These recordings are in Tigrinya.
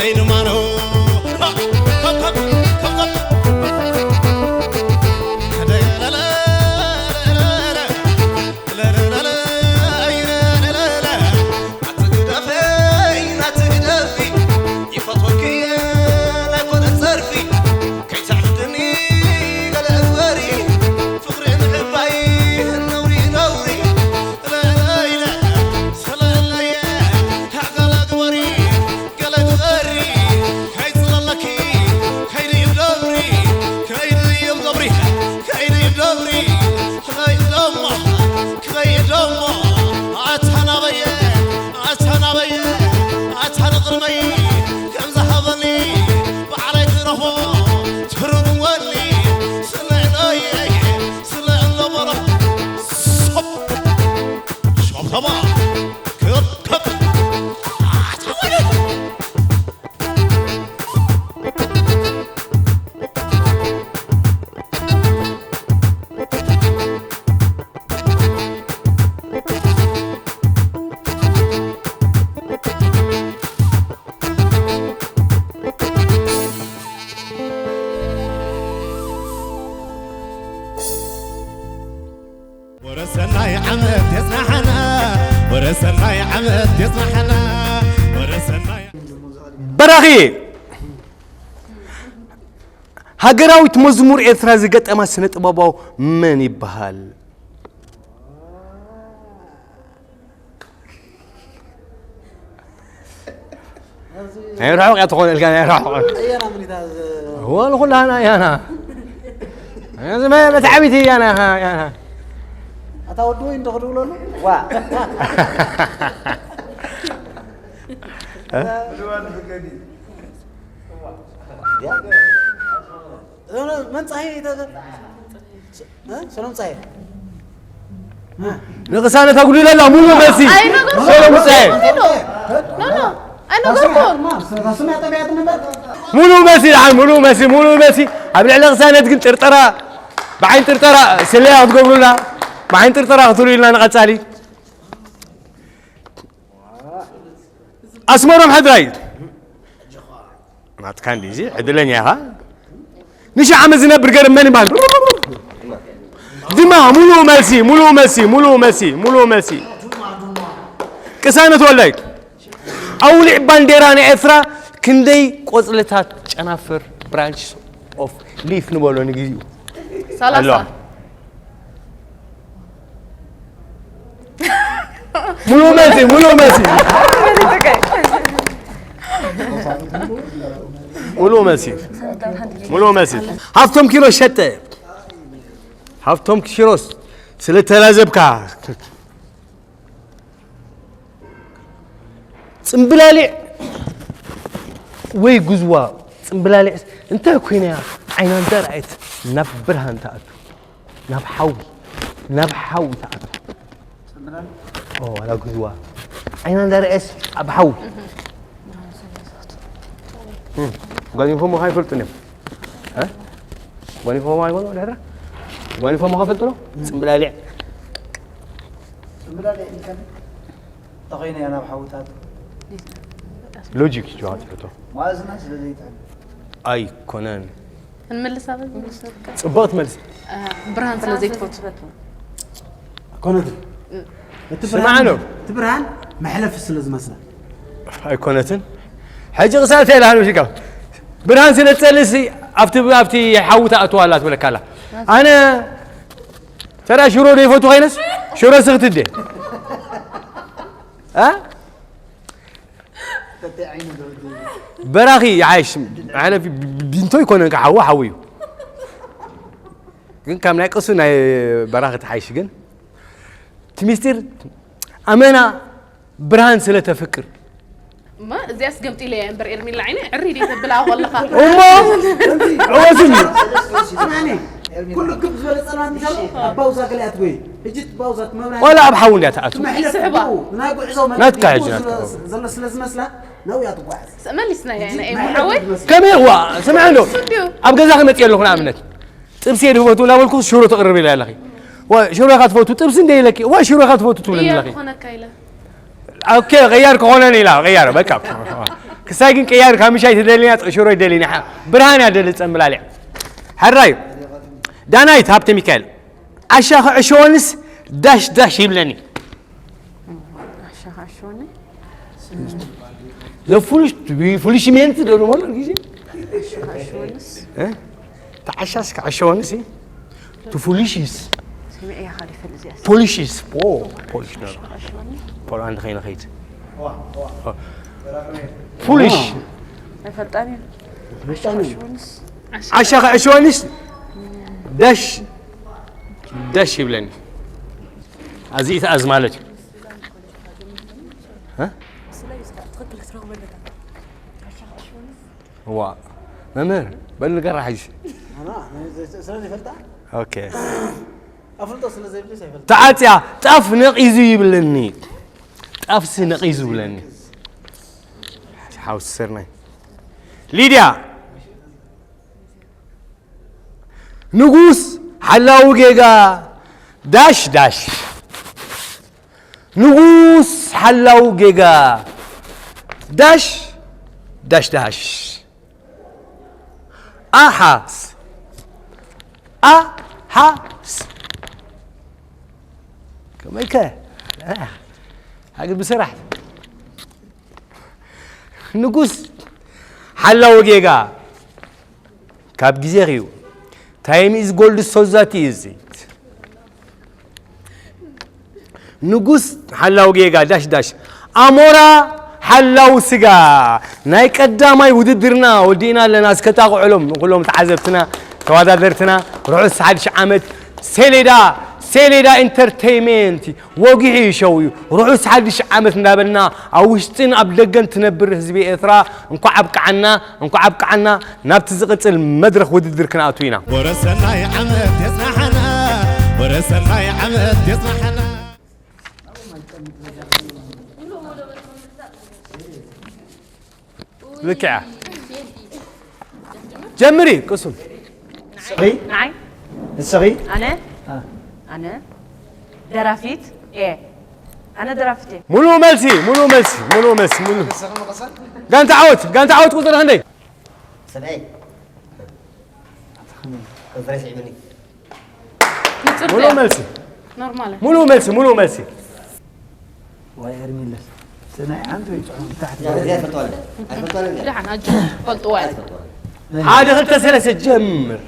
ኣይንማኖ። ከብ፣ ከብ፣ ከብ፣ ከብ። ኣትግደፈይ፣ ኣትግደፊ፣ ይፈትወኪ ኣይኮነን ጸርፊ። ከይትዕብድኒ ገለ እግበሪ፣ ፍቕሪ ምዕባይ ነውሪ ነውሪ። ለለይለ ሰለለየ፣ ሓጋላ ግበሪ፣ ገለ ግበሪ። ከይጽለለኪ፣ ከይድይብ ደብሪ፣ ከይድይብ ደብሪ፣ ከይድይብ ደብሪ። ክኸይድ ደሞ፣ ክኸይድ ደሞ። ኣታ ናበየ፣ ኣታ ናበየ፣ ኣታ ንቕድመይ ከም ዝሃበኒ፣ ባዕለይ ክረኽቦ ትርጉም ወኒ። ስለ እለየ፣ ስለ እለበሎ። ሶብ፣ ሶብ ሰባ፣ ክብ፣ ክብ። ኣታ ወደ ወረሰናይ ዓመት የጽናሕና፣ ወረሰናይ ዓመት የጽናሕና፣ ወረሰናይ በራኺ፣ ሃገራዊት መዝሙር ኤርትራ ዝገጠማ ስነ ጥበባዊ መን ይበሃል? ናይ ርሑቕ እያ ትኾነልካ፣ ናይ ርሑቕ። ኣየና ምኒታ ዝ- እዋ፣ ንኹላህና እያና። እዚ መ-፣ መትዓቢት እያና፣ እያና። ኣታ ወዲ ወይ እንዶ ክድውለሉ? ዋ። መን ጸሃየ ይተ-፣ እ? ሰሎም ጸሃየ። ንቅሳነት ኣጉዲለላ፣ ሙሉ መልሲ። ኣይነገርኩህን። ሰሎም ጸሃየ። ኖ፣ ኖ፣ ኣይነገርኩህን። ሙሉ መልሲ፣ ደሓን ሙሉ መልሲ፣ ሙሉ መልሲ። ኣብ ልዕሊ ቅሳነት ግን ጥርጠራ፣ ብዓይን ጥርጠራ ስለያ ክትገብሩልና፣ ብዓይን ጥርጠራ ክትብሉ ኢልና ንቐጻሊ። ኣስመሮም ሕድራይ። ናትካ እንዲ እዚ ዕድለኛ ኢኻ። ንሺ ዓመት ዝነብር ገርም መን ይበሃል? ድማ ሙሉ መልሲ፣ ሙሉ መልሲ፣ ሙሉ መልሲ፣ ሙሉ መልሲ። ቅሳነት ወላይ። ኣውሊዕ ባንዴራ ናይ ኤርትራ ክንደይ ቆጽልታት ጨናፍር፣ branch of leaf ንበሎ ንግዚኡ። ሰላሳ። ኣለዋ። ሙሉ መልሲ፣ ሙሉ መልሲ። ሙሉ መልሲ። ሙሉ መልሲ። ሃፍቶም ኪሮስ ሸጠ። ሃፍቶም ኪሮስ ስለ ተላዘብካ። ጽምብላሊዕ ወይ ጉዝዋ፣ ጽምብላሊዕ እንታይ ኮይና እያ ዓይና እንዳረኣየት ናብ ብርሃን ትኣቱ? ናብ ሓዊ፣ ናብ ሓዊ ትኣቱ። ኦ፣ ዋላ ጉዝዋ። ዓይና እንዳረኣየስ ኣብ ሓዊ። እም፣ ጓኒፎም ከይፈልጡ እዮም። እ? ጓኒፎም ኣይበሉ ድሕራ? ጓኒፎም ከፈልጡ ነው? ጽምብላሊዕ። ጽምብላሊዕ ኢልካ ተኾይነ እያ ናብ ሓዊ ትኣቱ። ሎጂክ እዩ ጨዋታ ሕቶ። ማእዝና ስለ ዘይጥዕም። ኣይኮነን። ክንምልሳ በዚ? ጽብቕቲ መልሲ። እ፣ ብርሃን ስለ ዘይትፈቱ። ኣይኮነትን። እቲ ስማዕ ብርሃን፣ ነው። እቲ ብርሃን መሕለፊ ስለ ዝመስላ። ኣይኮነትን። ሕጂ ቅሳት ኢላ ሃሎ ሽካ። ብርሃን ስለ ትጸልሲ ኣብቲ፣ ኣብቲ ሓዊ ትኣትዋ ኣላ ትብለካ ኣላ። ኣነ ተራ ሽሮ ዶ ይፈቱ ኮይነስ ሽሮ ስኽትት ድየ? እ? በራኺ ይሓይሽ። ኣነ ቢ-፣ ቢ-፣ ቢንቶ ይኮነን፣ ሓዊ ሓዊ እዩ። ግን ካብ ናይ ቅሱ ናይ በራኺ ትሓይሽ። ግን እቲ ሚስጢር ኣመና ብርሃን ስለ ተፍቅር። እማ እዚኣስ ገምጢለ እያ እምበር ኤርሚላ ዓይነ ዕሪ ደይ ተብላ ከለኻ። እሞ ዕወትኒ። ስማዕኒ፣ ኩሉ ክብ ዝበለ ጸልማት ምሻል ኣብ ባውዛ ገለ ኣትጎይ። ሕጂ እቲ ባውዛ እቲ መብራህቲ ዋላ ኣብ ሓዊ እንድያ ትኣቱ። ትመሕለፍ ስሕባ። ብኡ ናይ ጉዕዞ መገዲ ናትካ ሕጂ ብኡ ናትካ። ስለ-፣ ዘሎ ስለ ዝመስላ ናብኡ እያ ትጓዓዝ። መሊስና እያ እንጂ ናይ መሕለፍ ሓወይ። ትመስል። ከመይ ዋ፣ ስምዐ እንዶ። እሱ እንድዩ። ኣብ ገዛ ክመጽእ ኣለኹ ንኣብነት። ጥብሲ እየ ዝፈቱ እናበልኩ ሽሮ ተቕርብ ኢለ ኣለኺ። ዋ፣ ሽሮ ኢኻ ትፈቱ፣ ጥብሲ እንደ ኢለኪ፣ ዋ፣ ሽሮ ኢኻ ትፈቱ ትብለኒ ቅያር ኣለኺ። ክኾነካ ኢለ። ኦኬ፣ ቅያር ክኾነን ኢላ፣ ቅያር፣ በቃ። ክሳይ ግን ቅያር ካብ ምሻይ ትደሊና ሽሮ ይደሊና። ብርሃን እያ ደሊ ጸምላልያ። ሕራይ ዳናይት ሃብተ ሚካኤል። ዓሻ ክዕሸወንስ ዳሽ ዳሽ ይብለኒ። ኣሻኻሽወኒ ለፉልሽ ፍሉሽሜንት ደሉ ሞላ ጊዜ ኣሻኻሽወንስ ተዓሻስ ክዕሸወንስ ትፉሊሽስ ሰሚዐያ ካሊፈል እዚኣ ፖሊሽስ ፖሊሽ ነው። ኣሻኻሽወኒ ፖላንድ ከይነ ከይት ፉሊሽ ኣይፈልጣን እዩ ኣሻኻሽወንስ ዓሻ ክዕሸወንስ ዳሽ ዳሽ ይብለኒ። ኣዚ ተኣዝ ማለት እዩ። እ? ዋ መምህር በል ንገራ ሕጂ። ስለዝፈልጣ ኦኬ ኣፍልጦ ስለዘይብልስ ኣይፈልጣ ተዓጽያ ጣፍ ነቒዙ ይብለኒ። ጣፍሲ ነቒዙ ይብለኒ። ሓውሲ ስርናይ ሊድያ ንጉስ ሓላዊ ጌጋ ዳሽ ዳሽ ንጉስ ሓላዊ ጌጋ ዳሽ ዳሽ ዳሽ ኣሓስ ኣሓስ ከመይከ ሃግድ ብስራሕ ንጉስ ሓላዊ ጌጋ ካብ ግዜ ኺዩ time is gold so that is it ንጉስ ሓላው ጌጋ ዳሽ ዳሽ ኣሞራ ሓላው ስጋ ናይ ቀዳማይ ውድድርና ወዲእና ኣለና። እስከ ጣቕዑሎም ንኩሎም ተዓዘብትና ተወዳደርትና ርሑስ ሓድሽ ዓመት። ሴሌዳ ሴሌዳ ኢንተርቴይንመንት ወጊሑ ይሸው እዩ። ርሑስ ሓድሽ ዓመት እንዳበልና ኣብ ውሽጥን ኣብ ደገን ትነብር ህዝቢ ኤርትራ እንኳዕ ኣብቅዓና እንኳዕ ኣብቅዓና። ናብቲ ዝቕጽል መድረኽ ውድድር ክንኣቱ ኢና። ወረሰናይ ዓመት የጽናሕና ወረሰናይ ዓመት የጽናሕና። ልክዕ ጀምሪ ቅሱም ንዓይ ንስኺ ኣነ ኣነ ደራፊት እየ ኣነ ደራፊት እየ ሙሉ መልሲ ሙሉ መልሲ ሙሉ መልሲ ሙሉ ጋንታ ዓወት ጋንታ ዓወት ቁፅሪ ክንደይ ሰብኣይ ከንፈረይ ስዒቡኒ ሙሉ መልሲ ኖርማል ሙሉ መልሲ ሙሉ መልሲ ዋይ ኤርሚለስ ሰናይ ሓንቲ ወይ ጽሑፍ ታሕቲ እዚኣ ትፈልጥዋ ኣለያ ኣይፈልጥዋን እንዲያ ደሓን ኣጆ ፈልጥዋ እያ ኣይትፈልጥዋን ሓደ ክልተ ሰለስተ ጀምር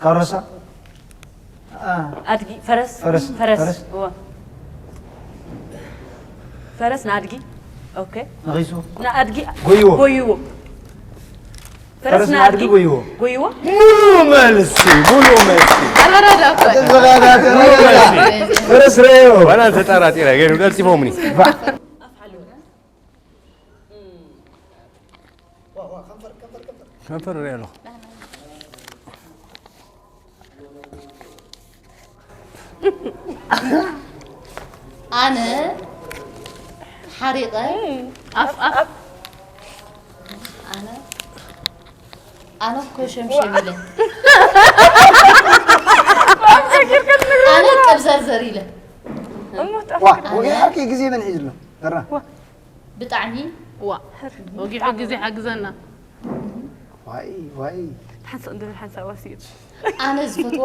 ካሮሳ ኣድጊ ፈረስ ፈረስ፣ ፈረስ ፈረስ። እወ ፈረስ ንኣድጊ ኦኬ ነኺሱ ንኣድጊ ጎይዎ። ጎይዎ ፈረስ ፈረስ ንኣድጊ ንኣድጊ ጎይዎ። ጎይዎ ሙሉ መልሲ ሙሉ መልሲ ኣረዳዳ እኮ ፈረስ ረዮ ዋላ ተጠራጢረ ገይሩ ቀልጢፎምኒ ከንፈር ሪኦ ኣለኹ ኣነ ሓሪቐ ኣፍ ኣፍ ኣነ ኣነ ኮሸምሸም ኢለ ኣነ ቀብዘርዘር ኢለ ዋ ወጊሓኪ ግዜ መን ሒዝሎ ዘራ ብጣዕሚ ዋ ወጊሑ ግዜ ሓግዘና ዋይ ዋይ ሓንሳእ እንድብል ሓንሳእ ዋስዩ ኣነ ዝፈትዎ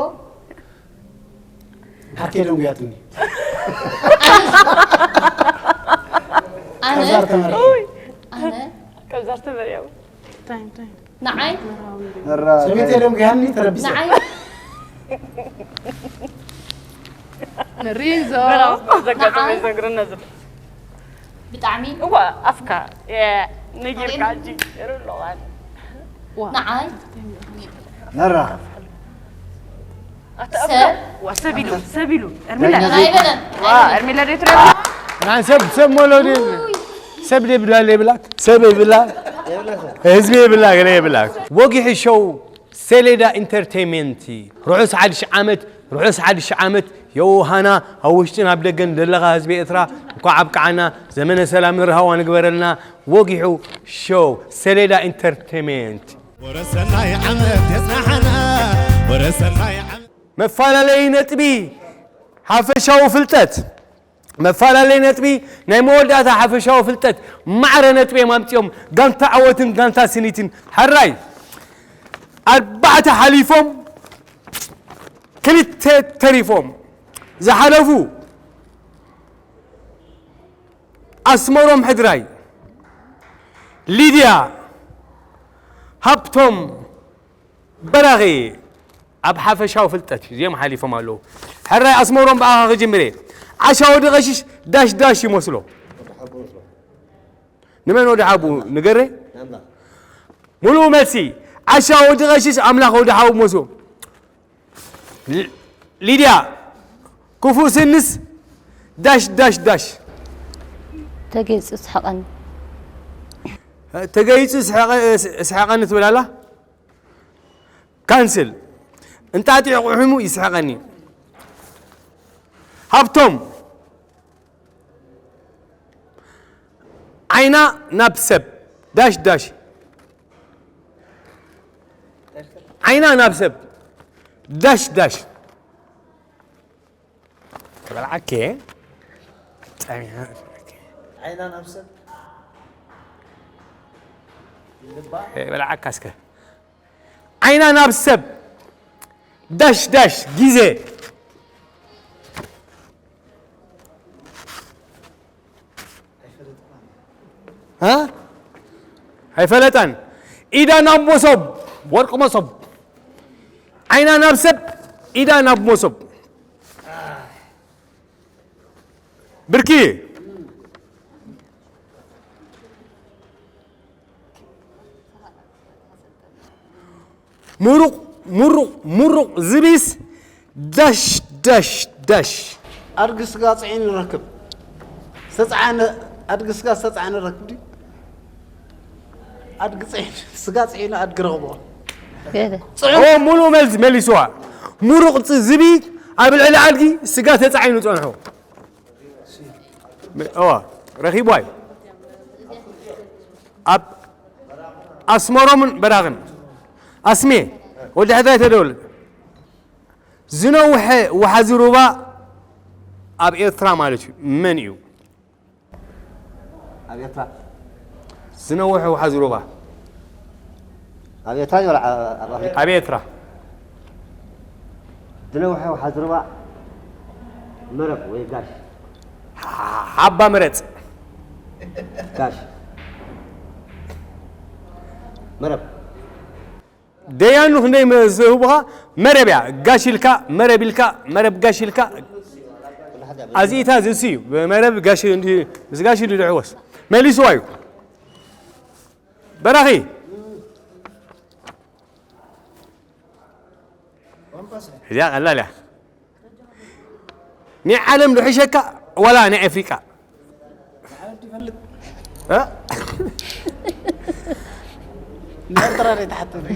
ሓርኬ ደንጉያትኒ ኣነ ከብዛር ተመሪ ኣነ ከብዛር ተመርያዊ ታይም ታይም ንዓይ ዘራ ሰበይተይ ደንጉያኒ ተረቢሰ ንዓይ ንሪዞ ንዓይ ዘግርነ ዝብል ብጣዕሚ እዋ ኣፍካ ነጊርካ ሕጂ ርለዋን ንዓይ ነራ ሰብ ዋ ሰብ ኢሉ ሰብ ኢሉ ኤርሚላ ኣይበለን ዋ ኤርሚላ ዶ ትረ ንዓን ሰብ ሰብ መለዲ ሰብ ደብላ የብላክ ሰብ የብላ ህዝቢ የብላ ገለ የብላክ ወጊሒ ሸው ሴሌዳ ኢንተርቴይንመንት ርሑስ ሓድሽ ዓመት ርሑስ ሓድሽ ዓመት የውሃና ኣብ ውሽጥን ኣብ ደገን ዘለኻ ህዝቢ ኤርትራ እንኳዕ ኣብቅዓና ዘመነ ሰላምን ርሃዋ ንግበረልና ወጊሑ ሸው ሴሌዳ ኢንተርቴይንመንት ወረሰናይ ዓመት የጽናሕና ወረሰናይ ዓመት መፈላለዪ ነጥቢ ሓፈሻዊ ፍልጠት መፈላለይ ነጥቢ ናይ መወዳእታ ሓፈሻዊ ፍልጠት ማዕረ ነጥቢ እዮም ኣምጺኦም። ጋንታ ዓወትን ጋንታ ስኒትን። ሕራይ ኣርባዕተ ሓሊፎም ክልተ ተሪፎም ዝሓለፉ ኣስመሮም ሕድራይ፣ ሊድያ ሃብቶም በራኺ ኣብ ሓፈሻዊ ፍልጠት እዚኦም ሓሊፎም ኣለዉ። ሕራይ ኣስመሮም ብኣኻ ክጅምር እየ። ዓሻ ወዲ ቀሽሽ ዳሽ ዳሽ ይመስሎ። ንመን ወዲ ሓቡ ንገረ? ሙሉእ መልሲ። ዓሻ ወዲ ቀሽሽ ኣምላኽ ወዲ ሓቡ መስሎ። ሊ- ሊድያ ክፉእ ስንስ ዳሽ ዳሽ ዳሽ። ተገይፁ ስሕቐኒ። ተገይፁ ስሕቐ- ስሕቐኒ ትብል ኣላ። ካንስል። እንጣጢዕ ቁሒሙ ይስሕቐኒ። ሃብቶም ዓይና ናብ ሰብ ዳሽ ዳሽ። ዓይና ናብ ሰብ ዳሽ ዳሽ። በልዓኬ ጸሚያ። ዓይና ናብ ሰብ ልባ በልዓካ እስከ። ዓይና ናብ ሰብ ዳሽ ዳሽ ግዜ። እ? ኣይፈለጣን። ኢዳ ናብ መሶብ ወርቂ መሶብ። ዓይና ናብ ሰብ ኢዳ ናብ መሶብ። ብርኪ ሙሩቕ ሙሩቕ ሙሩቕ ዝብይስ ዳሽ ዳሽ ዳሽ። ኣድጊ ስጋ ጽዒኑ ይረክብ። ዝተጻዕነ ኣድጊ ስጋ ዝተጻዕነ ይረክብ ድዩ? ኣድጊ ጽዒኑ ስጋ ጽዒኑ ኣድጊ ረኽቦ። ገለ ኦ ሙሉ መልስ መሊስዋ። ሙሩቕ ፅ- ዝብይ ኣብ ልዕሊ ኣድጊ ስጋ ተጻዒኑ ጸንሑ። እዋ ረኺብዋ እዩ። ኣብ ኣስመሮምን በራኽን ኣስሜ ወዲ ሕድራይ ተደውል ዝነውሐ ወሓዚ ሩባ ኣብ ኤርትራ ማለት እዩ መን እዩ? ኣብ ኤርትራ ዝነውሐ ወሓዚ ሩባ ኣብ ኤርትራ ይበልዓ ኣብ ኣፍሪቃ ኣብ ኤርትራ ዝነውሐ ወሓዚ ሩባ መረብ ወይ ጋሽ ሓባ ምረጽ ጋሽ መረብ ደያኑ ክንደይ መ- ዝህቡኻ መረብ እያ ጋሽ ኢልካ መረብ ኢልካ መረብ ጋሽ ኢልካ ኣዚእታ ዝንሱ እዩ መረብ ጋሽ እንዲ- ምስ ጋሽ እንዲ ድሕወስ መሊስዋ እዩ በራኺ እዚኣ ቀላል እያ ናይ ዓለም ድሕሸካ ዋላ ናይ ኣፍሪቃ እ? ንኤርትራ ዶ ይትሓተኒ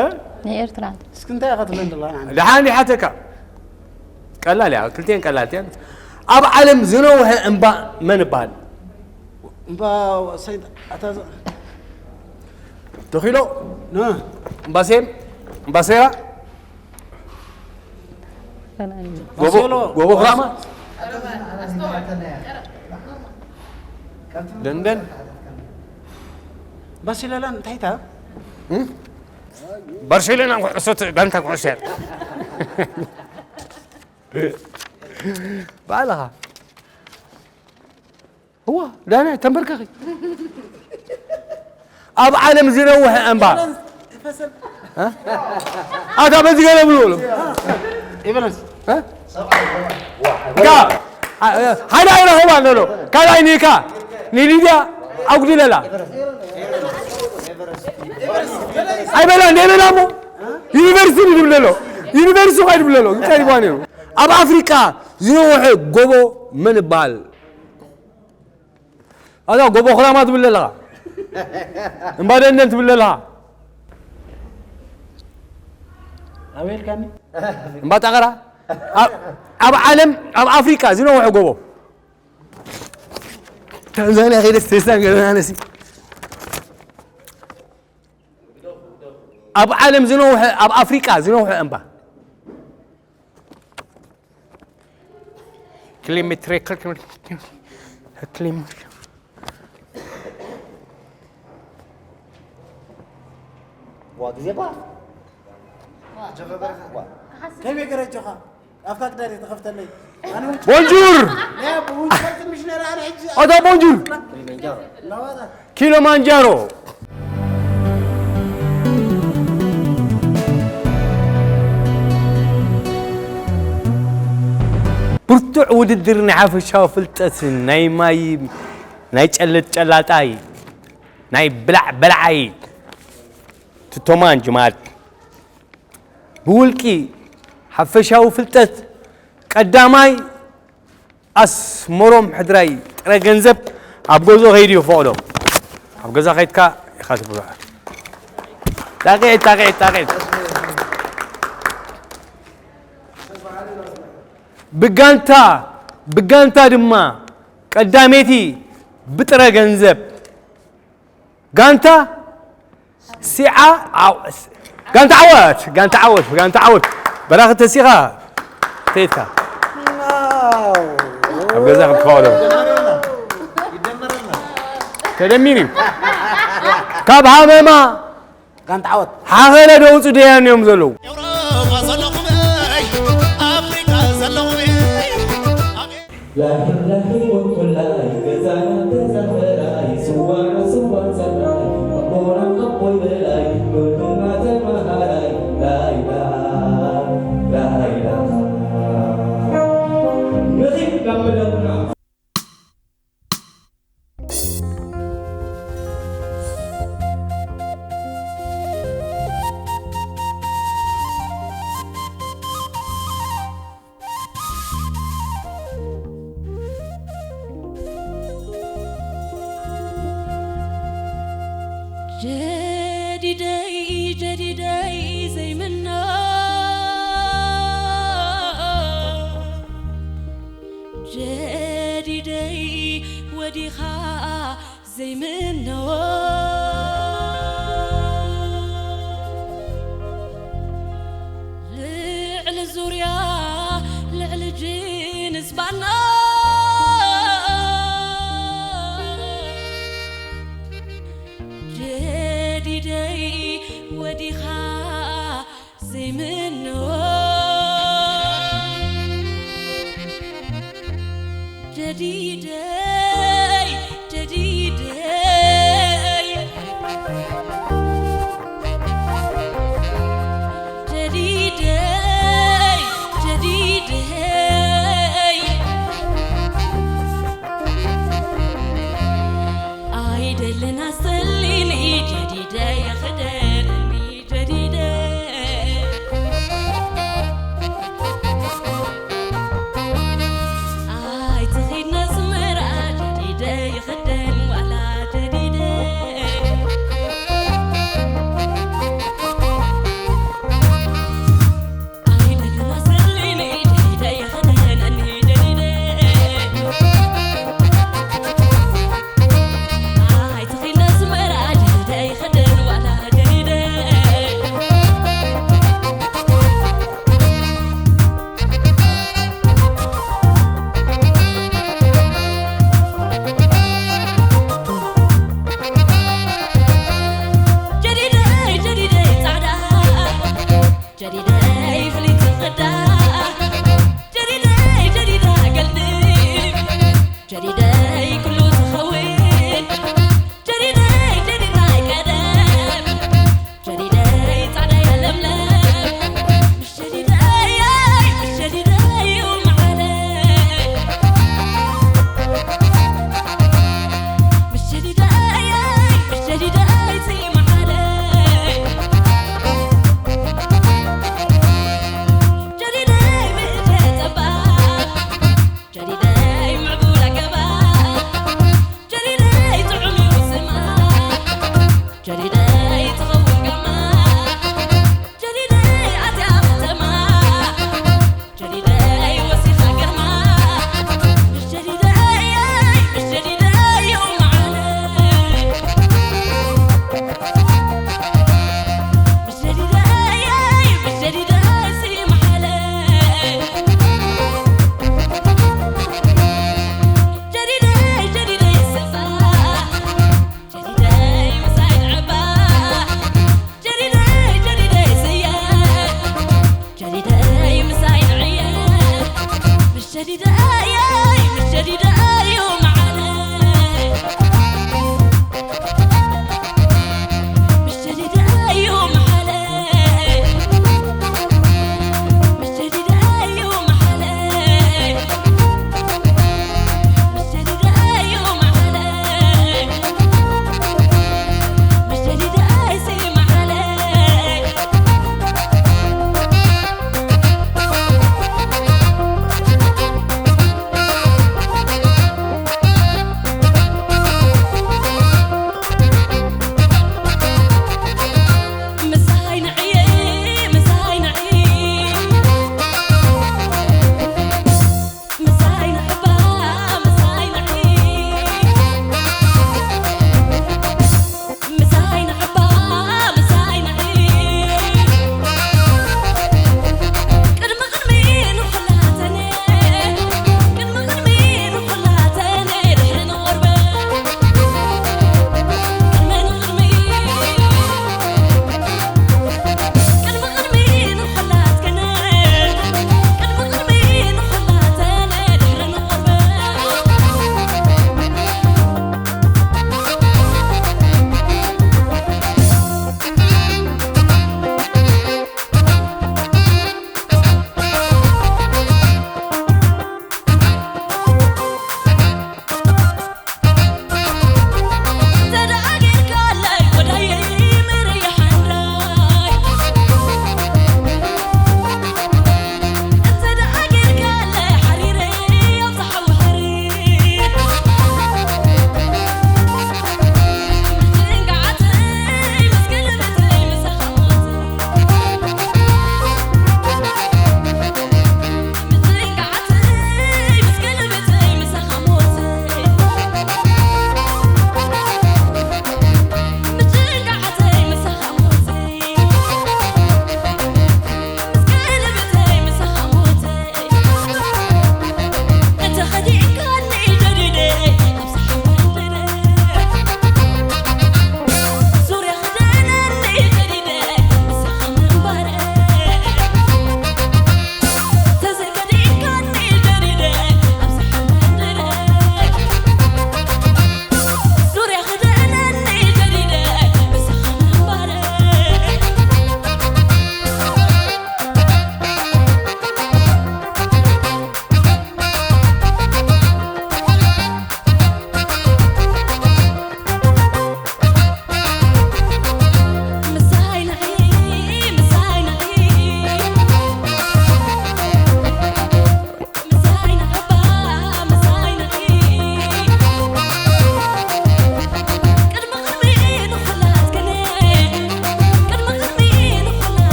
እ? ናይ ኤርትራ እስኪ እንታይ ኢኻ ትብለኒ ዘለኻ ንዓኒ? ደሓን ይሓተካ ቀላል እያ ክልቲአን ቀላል እየን ኣብ ዓለም ዝነውሐ እምባ መን ይበሃል እምባ ሰይድ ኣታ ዘ- ተኺሎ ነ- እምባ ሴም እምባ ሴራ ጎቦ ባሴሎ። ጎቦ ክራማ ደንደን ባሴሎና እንታይ እታ ባርሴሎና ኩዕሶ ት- ጋንታ ኩዕሶ እያ ባዕልኻ እዋ ዳና ተንበርከኺ ኣብ ዓለም ዝነውሐ እምባ ኣታ በዚ ገለ ብሉ በሉ ኤቨረስት ጋ ሓደ ኣይረኸባን ዘሎ ካልኣይ ኒካ ንሊድያ ኣጉድለላ ኣይበላን ደይበላ እሞ ዩኒቨርሲቲ ድብል ዘሎ ዩኒቨርሲቲ ኳ ድብል ዘሎ እንታይ ድባ ነይሩ ኣብ ኣፍሪቃ ዝነውሐ ጎቦ መን ይበሃል ኣዛ ጎቦ ክራማ ትብል ኣለኻ እምባ ደንደን ትብል ኣለኻ ኣበይ ኢልካኒ እምባ ጣቐራ ኣብ- ኣብ ዓለም ኣብ ኣፍሪቃ ዝነውሐ ጎቦ ታንዛንያ ከይደ ስቴስታን ገለናነሲ ኣብ ዓለም ዝነውሐ ኣብ ኣፍሪቃ ዝነውሐ እምባ ኪሎሜትር ክልተ ኪሎ- ዋ ግዜ ባ ዋ ከመይ ገረጆኻ ኣፍካ ቅዳሪ ተኸፍተለይ ኣነ እውን ቦንጁር ያ ብውን ትፈልጥ ምሽ ነራ ኣነ ሕጂ ኦታ ቦንጁር ለዋጣ ኪሎማንጃሮ ብርቱዕ ውድድር ናይ ሓፈሻዊ ፍልጠት ናይ ማይ ናይ ጨለጥ ጨላጣይ ናይ ብላዕ በላዓይ ትቶማን ጅማት ብውልቂ ሓፈሻዊ ፍልጠት ቀዳማይ ኣስመሮም ሕድራይ ጥረ ገንዘብ ኣብ ገዝኡ ከይዱ እዩ ፈቕዶ ኣብ ገዛ ከይድካ ኢኻ ትብሎ ጣቂዒት ጣቂዒት ጣቂዒት ብጋንታ ብጋንታ ድማ ቀዳሜቲ ብጥረ ገንዘብ ጋንታ ሲዓ ዓው- ጋንታ ዓወት ጋንታ ዓወት ጋንታ ዓወት በራኺ ተሲኻ ተይትካ ኣብ ገዛ ክትኸወሎ ተደሚሩ ካብ ሃመማ ጋንታ ዓወት ሓኸለ ደውፁ ደያን እዮም ዘለዉ ኤውሮጳ ዘለኹም ኣፍሪካ ዘለኹም ላሂ ላሂ ወኩላይ ገዛና ተዛፈራይ ስዋና ስዋ ጸራይ ኣቦና ኣቦይ በላይ ወድና ተማሃራይ ላይላ ላይላ ንኺድ ናብ መደብና ጀዲደይ ጀዲደይ ዘይምኖ ጀዲደይ ወዲኻ ዘይምኖ ልዕሊ ዙርያ ልዕሊ ጅንስ ባና ጀዲደይ ወዲኻ ዘይምኖ ጀዲደይ ጀዲደይ ጀዲደይ ጀዲደይ ኣይደልን ኣሰሊኒ ጀዲደይ ክደርኒ ጀዲደ ኣይትኺድ ነስመራ ጀዲደ ይኽደን ዋላ ጀዲደ ኣይደልን ኣሰሊኒ ጀዲደ ይኽደነኒ ጀዲደ ኣይትኺድ ነስመራ ጀዲደ ይኽደን ዋላ ጀዲደ ጀዲደይ ጀዲደይ ጻዕዳ ጀዲደይ ፍልይቲ ኽዳ ጀዲደይ ጀዲዳ ገልዲ ጀዲደይ ኩሉ ዝኸውን ጀዲደይ ጀዲዳይ ቀደም ጀዲደይ ጻዕዳ የለምለም ምስ ጀዲደይ ምስ ጀዲደይ እዩ መዓለይ ምስ ጀዲደይ ምስ ጀዲደይ እዚ መዓለይ ጀዲደይ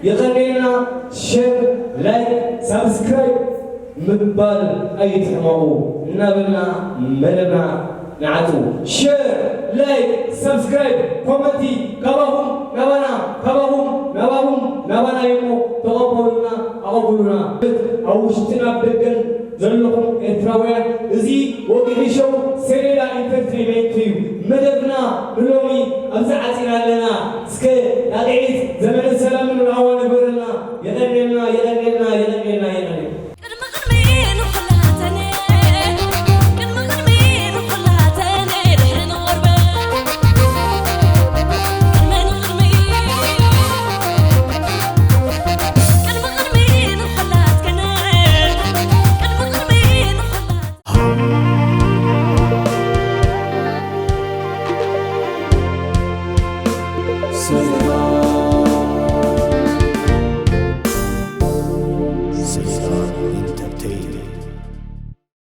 የቐንየልና። ሸር፣ ላይክ፣ ሳብስክራይብ ምባል ኣይትሕመቑ እናበልና መደብና ንዓጹ። ሸር፣ ላይክ፣ ሳብስክራይብ፣ ኮመንቲ ካባኹም ናባና፣ ካባኹም ናባኹም ናባና እዩሞ ተቐበሉና፣ ኣቐብሉና። ኣብ ውሽጥን ኣብ ደገን ዘለኹም ኤርትራውያን፣ እዚ ወግዒ ሾው ሴሬዳ ኢንተርቴይንመንት እዩ። መደብና ንሎሚ ኣብዚ ዓጺና ኣለና። እስከ ጣቕዒት ዘመነ ሰላምን ራህዋን ንግበረልና። የቐንየልና፣ የቐንየልና፣ የቐንየልና፣ የቐንየልና። ቅድሚ ቅድሚ ንኹላተነ፣ ቅድሚ ቅድሚ ንኹላተነ፣ ድሕሪ ንቆርበት። ቅድሚ ንቅድሚ፣ ቅድሚ ቅድሚ ንኹላትከነ፣ ቅድሚ ቅድሚ ንኹላት- ሰላም